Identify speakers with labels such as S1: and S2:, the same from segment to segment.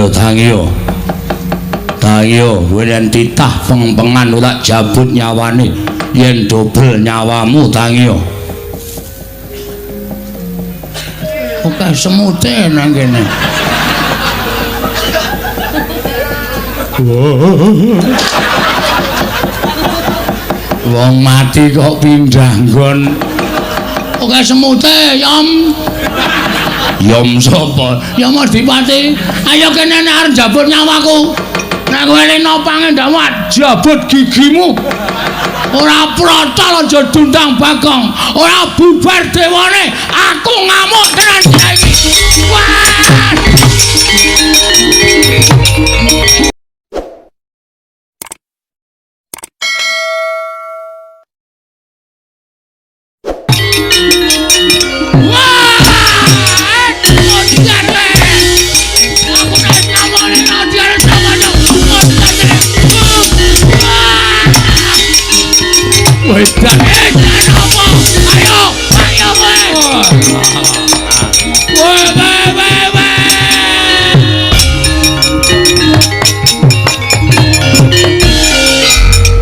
S1: Ayo tangiyo. Tangiyo kowe yen titah pengpengan ora jabut nyawane, yen dobel nyawamu tangiyo. Oke semute nang kene. Wong mati kok pindah nggon. Oke semute, Yom. Yom sapa? Yom Adipati. Ayo kene nek arep njabut nyawaku. Nek kowe lenopange ndawat jabut gigimu. Ora protol aja dundang Bagong. Ora bubar dewane. Aku ngamuk tenan saiki. Wah!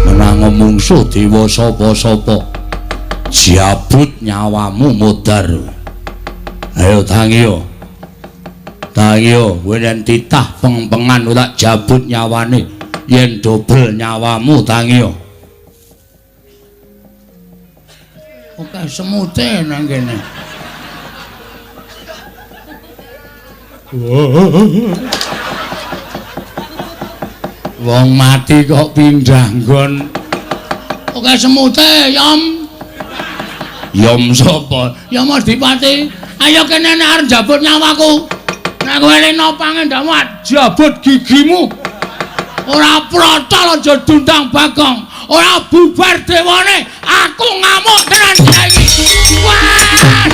S1: Menango mungsuh dewa sapa-sapa, jabut nyawamu modar. Ayo tangiyo. Tangiyo kowe yen titah pengpengan ora jabut nyawane, yen dobel nyawamu tangiyo. Oke semute nang kene. Wong mati kok pindah nggon. Oke semute, Yom. Yom sapa? Yom Adipati. Ayo kene nek arep njabut nyawaku. Nek kowe lenopange ndawat jabut gigimu. Ora protol aja dundang Bagong. Ora bubar dewane. Aku ngamuk tenan saiki. Wah!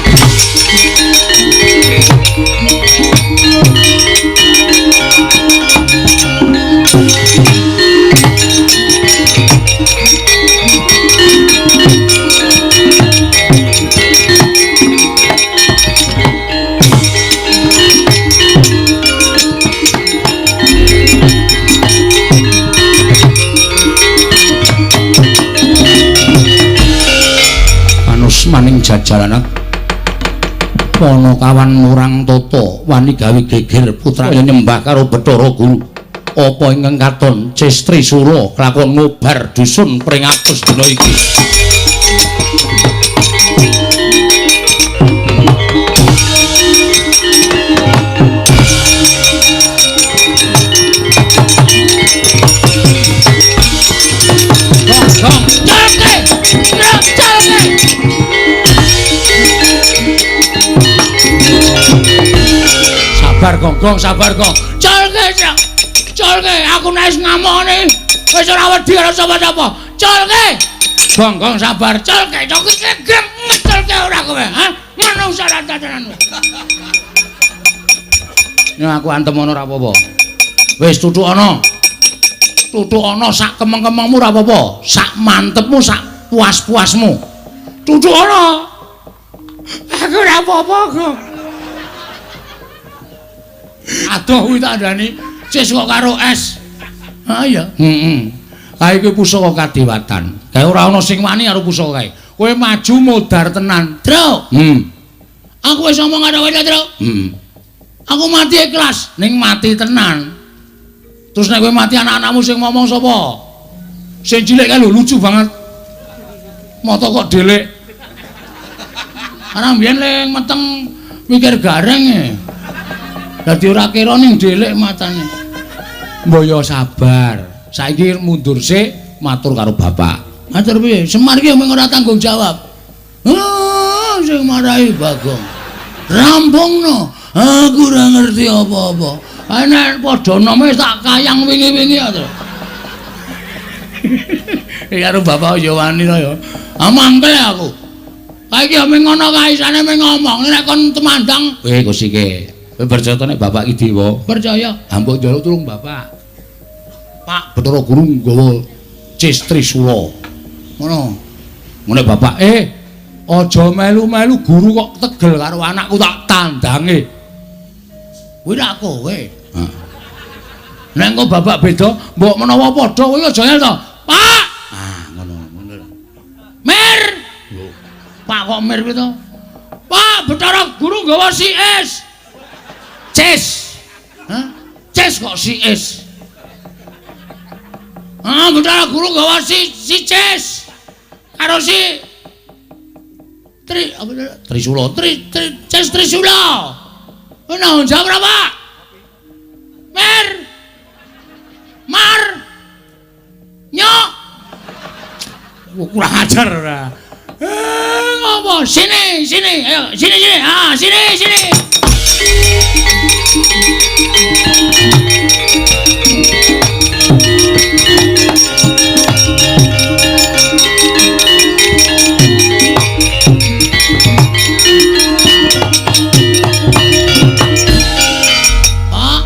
S1: Maning jajalana Panakawan murang tata wani gawe geger putra nyembah karo Bathara Guru. Apa ingkang katon Cestri Sura kelakon ngobar dusun pring atus dina iki. Sabar Gong, sabar Gong. Colke, colke, aku nek wis ngamukne wis ora wedi karo sapa-sapa. Colke. Gong, Gong sabar. Colke, colke grem ngecolke ora kowe, ha? Menungsa tenan. Nek aku antem ana ora apa-apa. Wis tutuk ana. Tutuk ana sak kemeng-kemengmu ora apa-apa, sak mantepmu, sak puas-puasmu. Tutuk ana. Aku ora apa-apa, Gong. Aduh kuwi tak andani cis kok karo es. Ha iya. Heeh. Kae iki pusaka kadewatan. Kae ora ana sing wani karo pusaka kae. Kowe maju modar tenan, Tru. Aku wis ngomong karo kowe, Tru. Aku mati ikhlas, ning mati tenan. Terus nek kowe mati anak-anakmu sing ngomong sapa? Sing cilik kae lho lucu banget. Mata kok delik. Ana mbiyen le meteng mikir gareng e. Dadi ora kira ning delik matane. Mbok yo sabar. Saiki mundur sik matur karo bapak. Matur piye? Semar iki mung ora tanggung jawab. Ah, sing marahi Bagong. Rampungno. Aku ora ngerti apa-apa. Nek padha nome tak kayang wingi-wingi ya. Ya karo bapak ya wani to ya. Ah mangkel aku. Kae iki mung ngono kae isane mung ngomong nek kon temandang. Kowe kusike. Kowe percaya nek bapak iki dewa? Percaya. Ha mbok njaluk tulung bapak. Pak Bathara Guru nggawa Cestri Sura. Ngono. Ngene bapak, aja melu-melu guru kok tegel karo anakku tak tandange. Kuwi rak kowe. Heeh. Nek engko babak beda, mbok menawa padha kowe aja ngel to. Pak. Ah, ngono ngono. Mir. Lho. Pak kok mir kuwi to? Pak, Bathara Guru nggawa si es. Ces. Hah? Ces kok si es. Ah, Bathara Guru nggawa si ces. Karo si Tri apa Trisula, Tri Tri Ces Trisula. Ono jawab ora, Pak? Mir. Mar. Nyok. Kurang ajar ora. Ngopo? Sini, sini. Ayo, sini sini. Ah, sini sini. Pak.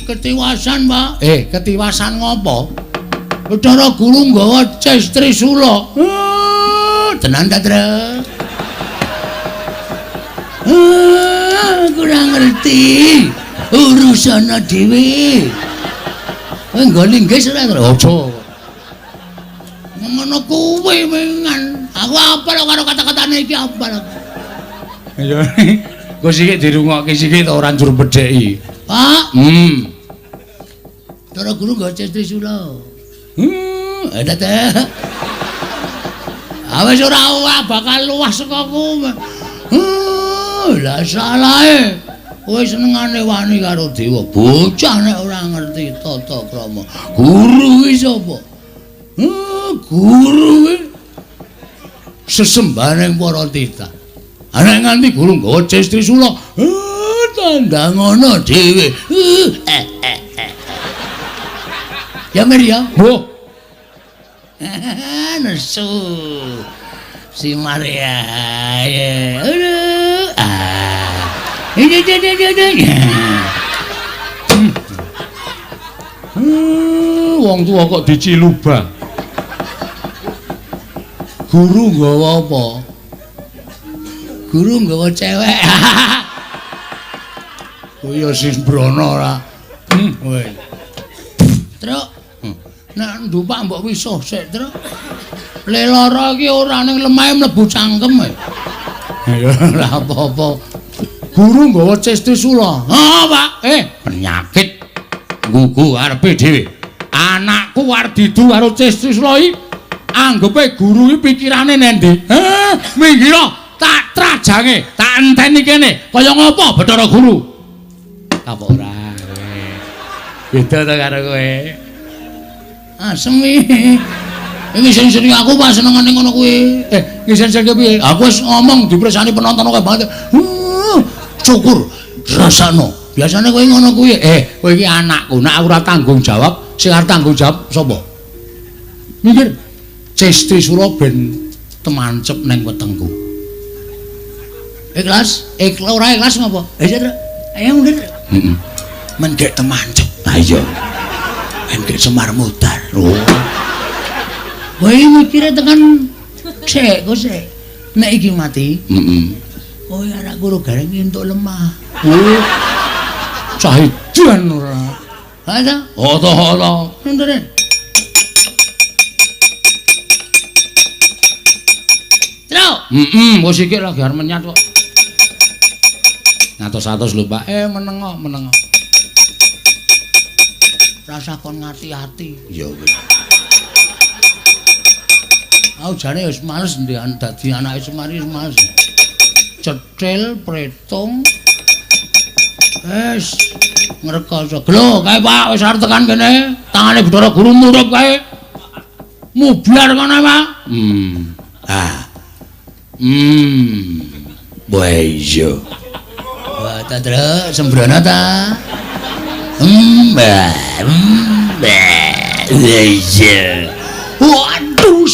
S1: Ketiwasan, Pak. Ketiwasan ngopo? Bathara Guru nggawa Ces Trisula. Tenan ta, Tru? Kurang ngerti. Urusana dhewe. Kowe nggo linggis ora, Tru? Aja. Ngono kuwi mengan. Aku apal karo kata-katane iki apal aku. Ya. Kok sithik dirungokke sithik ta ora njur bedheki. Pak. Bathara Guru nggawa Ces Trisula. Ada teh. Awes ora bakal luwah saka ku. Lah salahe. Kowe senengane wani karo dewa. Bocah nek ora ngerti tata krama. Guru kuwi sapa? Guru kuwi sesembahane para titah. Nek nganti guru nggawa Ces Trisula, tandang ngono dhewe. Ya Mir ya. Mbah. Nesu. Si Maria. Aduh. Ah. Ini. Wong tua kok diciluba. Guru nggawa apa? Guru nggawa cewek. Kuwi ya sembrono ora. Kowe. Truk. Nek ndupak mbok wisuh sik, Truk. Le lara iki ora ning lemahe mlebu cangkem. Ya ora apa-apa. Guru nggawa Ces Trisula. Ha, Pak. Penyakit nggugu arepe dhewe. Anakku arep didu karo Ces Trisula iki anggepe guru iki pikirane nendi? Minggir tak trajange, tak enteni kene. Kaya ngopo Bathara Guru? Apa ora kowe? Beda ta karo kowe. Asem iki. Iki sing-sing aku pas senengane ngono kuwi. Ngising-sing piye? Aku wis ngomong dipresani penonton akeh banget. Syukur rasano. Biasane kowe ngono kuwi. Kowe iki anakku, nek aku ora tanggung jawab, sing arep tanggung jawab sapa? Mikir. Ces Trisula ben temancep ning wetengku. Ikhlas? Ikhlas ora ikhlas ngopo? Iya, Tru. Ayo mundur. Heeh. Mendek temancep. Ha iya. Mendek Semar mutar. Oh. Kowe mikire tekan sik, kok sik. Nek iki mati, heeh. Kowe anakku ro gareng entuk lemah. Oh. Cah edan ora. Ha ta? Oh to, oh to. Nundure. Tru. Heeh, wis iki lagi arep menyat kok. Ngatos-atos lho, Pak. Menengo, menengo. Rasa kon ngati-ati. Ya wis. Aku jane wis males dadi anake Semar wis males. Cetil, pretung. Wis ngrekoso. Glo, kae Pak wis arep tekan kene. Tangane Bathara Guru murup kae. Mublar kono, Pak. Ah. Wah iya. Wah, ta Truk, sembrono ta. Iya. Waduh.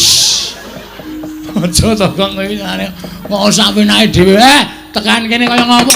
S1: Aja to kok kowe ngene. Kok sak penake dhewe. Tekan kene kaya ngopo?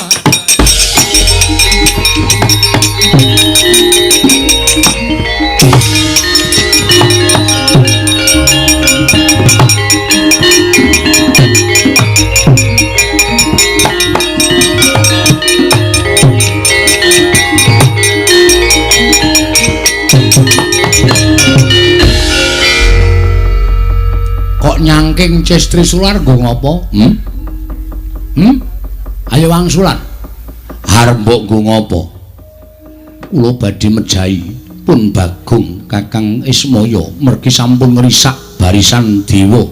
S1: Saking Ces Trisular nggo ngopo? Ayo wangsulan. Arep mbok nggo ngopo? Kula badhe mejahi pun Bagong Kakang Ismaya mergi sampun ngrisak barisan dewa.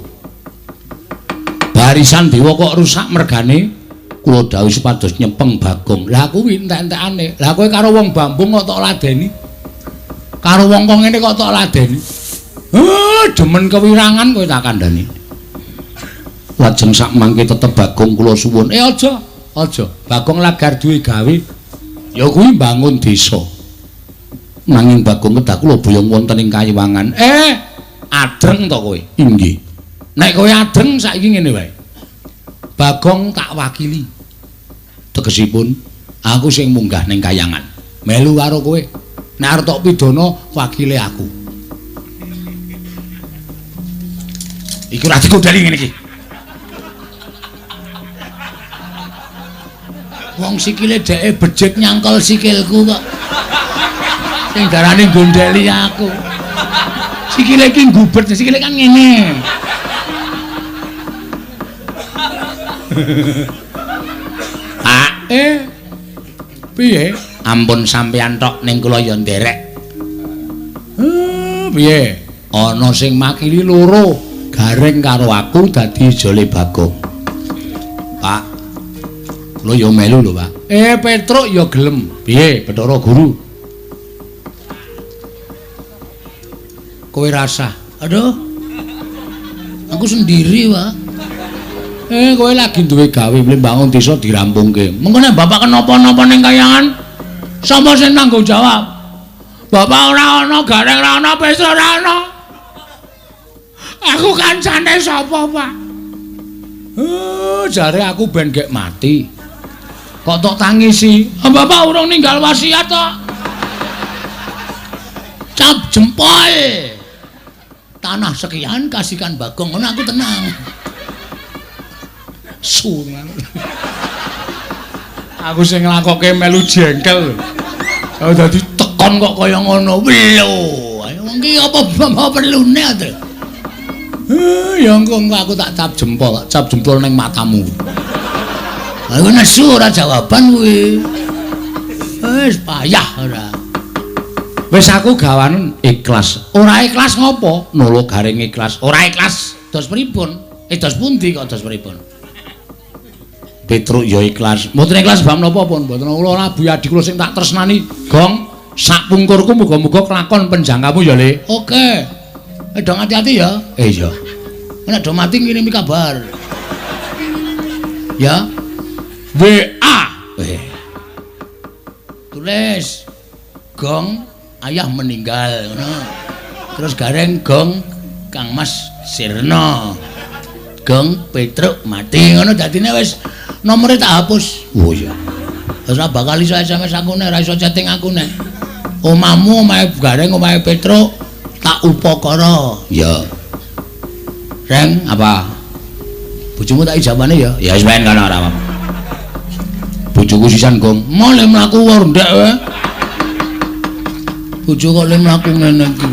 S1: Barisan dewa kok rusak mergane? Kula dawuh supados nyepeng Bagong. Lah kuwi entek-entekane. Lah kowe karo wong Bambung kok tok ladeni? Karo wong kok ngene kok tok ladeni? Demen kewirangan kowe tak kandhani. Lajeng sak mangke tetep Bagong kula suwun. Aja, aja. Bagong lagar duwe gawe. Ya kuwi mbangun desa. Nanging Bagong kedah kula boyong wonten ing Kayiwangan. Adreng to kowe? Inggih. Nek kowe adreng saiki ngene wae. Bagong tak wakili. Tegesipun aku sing munggah ning kayangan. Melu karo kowe. Nek arep tok pidana wakile aku. Iku ora digodheli ngene iki. Wong sikile dheke becik nyangkol sikilku kok. Sing darane gondheli aku. Sikile iki ngubet, sikile kan ngene. Pak, piye? Ampun sampeyan tok ning kula ya nderek. Piye? Ana sing makili loro, Gareng karo aku dadi ijole Bagong. Pak, kula ya melu lho, Pak. Petruk ya gelem. Piye, Bathara Guru? Kowe rasah. Aduh. Aku sendiri, Pak. Kowe lagi duwe gawe mbangun desa dirampungke. Mengko nek bapak kenapa-napa ning kayangan, sapa sing tanggung jawab? Bapak ora ana, Gareng ora ana, Petruk ora ana. Aku kancane sapa, Pak? Jare aku ben gek mati. Kok tok tangisi? Bapak urung ninggal wasiat tok. Cap jempol. Tanah sekian kasihkan Bagong, ngono aku tenang. Sungan. Aku sing nglakoke melu jengkel. Oh dadi tekon kok kaya ngono. Lho, ayo wong iki apa perlune to? Ya engko aku tak cap jempol ning matamu. Aku nesu ora jawaban kuwi. Wis payah ora. Wis aku gawanen ikhlas. Ora ikhlas ngopo? Nolo Gareng ikhlas. Ora ikhlas dos pripun? Dos pundi kok dos pripun? Petruk ya ikhlas. Mboten ikhlas bab napa pun? Mboten kula ora buyadi kula sing tak tresnani. Gong, sak pungkurku muga-muga kelakon penjangkamu ya, Le. Oke. Dong hati-hati ya. Iya. Nek do mati ngirimi kabar. Ya. WA. Tulis Gong ayah meninggal ngono. Terus Gareng Gong Kang Mas sirna. Gong Petruk mati ngono dadine wis nomere tak hapus. Oh iya. Wis ora bakal iso SMS aku nek ora iso chatting aku nek. Omahmu omahe Gareng omahe Petruk tak upakara. Ya. Reng apa? Bojomu tak ijabane ya? Ya wis ben kono ora apa-apa. Bojoku sisan Gong. Mole mlaku ndek wae. Bojo kok le mlaku ngene iki.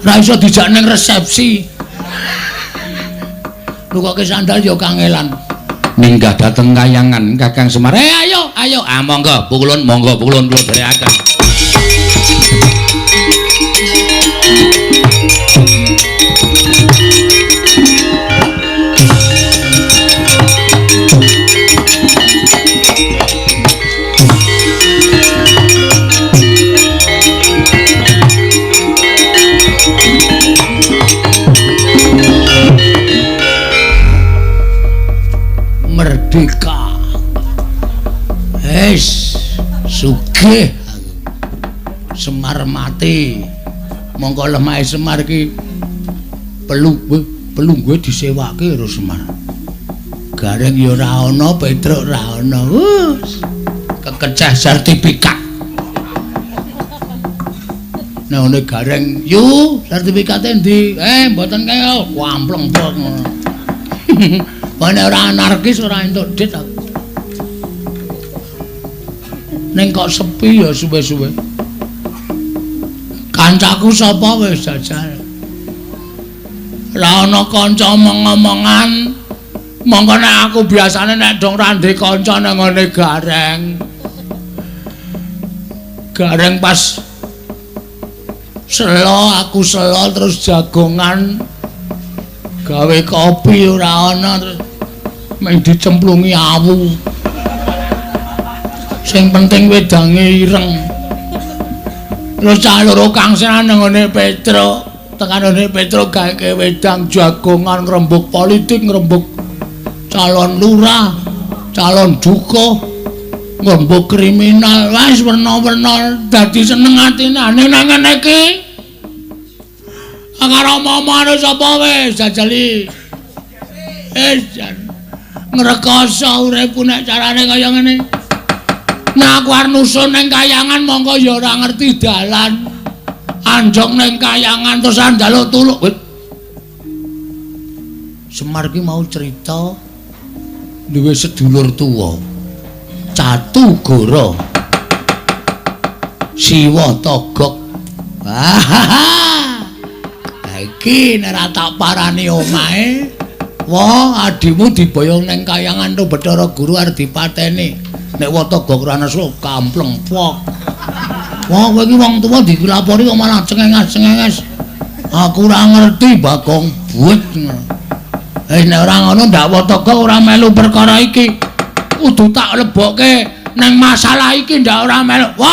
S1: Ora iso dijak ning resepsi. Nukoke sandal ya kangelan. Minggah dateng kayangan Kakang Semar. Ayo, ayo. Ah monggo, pukulun, monggo pukulun kula dherekaken. Merdeka. Wis sugih Semar mati. Mongko lemahe Semar iki pelungguhe disewake karo Semar. Gareng ya ora ana, Petruk ora ana. Kekecah sertifikat. Nek ngene Gareng, "Yu, sertifikate endi?" Mboten kaya ampleng pok ngono. Nek ora anarkis ora entuk dit aku. Ning kok sepi ya suwe-suwe. Kancaku sapa wis jajal. Ora ana kanca omong-omongan. Mongko nek aku biasane nek dong ra ndek kanca nang ngene Gareng. Gareng pas selo, aku selo terus jagongan gawe kopi ora ana, terus mung dicemplungi awu. Sing penting wedange ireng. Terus cah loro kang seneng nang ngene Petro, tekan ngene Petro gawe wedang jagongan ngrembug politik, ngrembug calon lurah, calon dukuh, ngrembug kriminal, wis werna-werna dadi seneng atine. Ning nang ngene iki karo omong-omongane sapa wis jajali. Wis jan ngrekoso uripku nek carane kaya ngene. Nek aku arep nusun ning kayangan mongko ya ora ngerti dalan. Anjok ning kayangan terus njaluk tulung. Semar ki mau cerita duwe sedulur tuwa. Catu Goro. Siwa Togok. Ha iki nek ora tak parani omahe, wah adimu diboyong ning kayangan to Bathara Guru arep dipateni. Nek Watogok ora nesu kampleng pok. Wah kowe iki wong tuwa dilapori kok malah cengenges-cengenges. Aku ora ngerti Bagong buet. Nek ora ngono ndak Watogok ora melu perkara iki. Kudu tak lebokke nang masalah iki ndak ora melu. Wah.